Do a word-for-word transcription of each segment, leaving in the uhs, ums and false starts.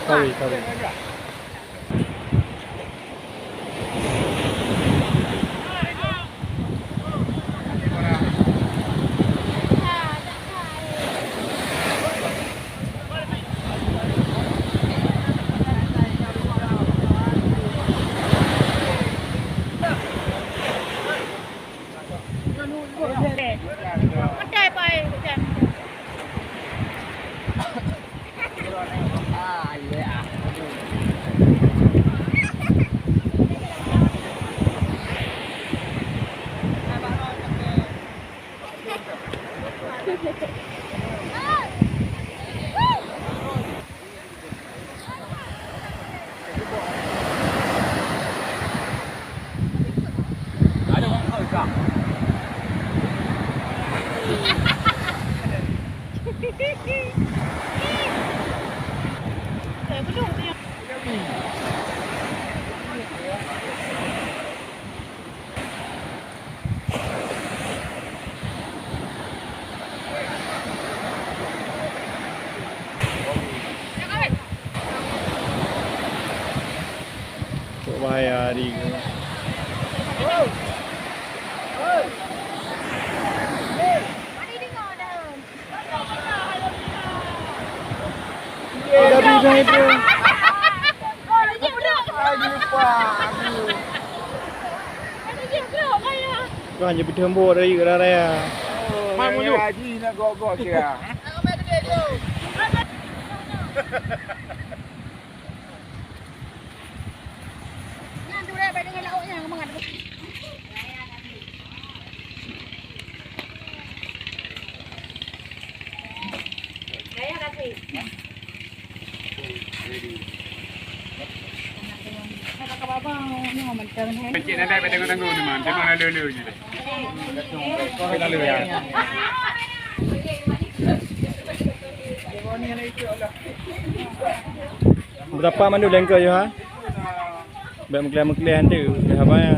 Sorry, sorry. Kok bahaya hari ke? Jadi dah itu. Kan je beuteumbok dari raya. Mai meunyoe. Haji nak gok-gok kira. Nyan tu dah baik dengan lauk nyan, kau mangat. Cik Nadai pada tanggung-tanggung ni, Man. Tengok lalu-lalu je. Lalu ya. Beurapa mandum lengkot, Yoha? Bèk meukleh-meukleh nanti, dah apa ya?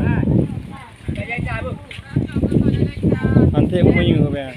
Nanti aku meunyoe apa ya?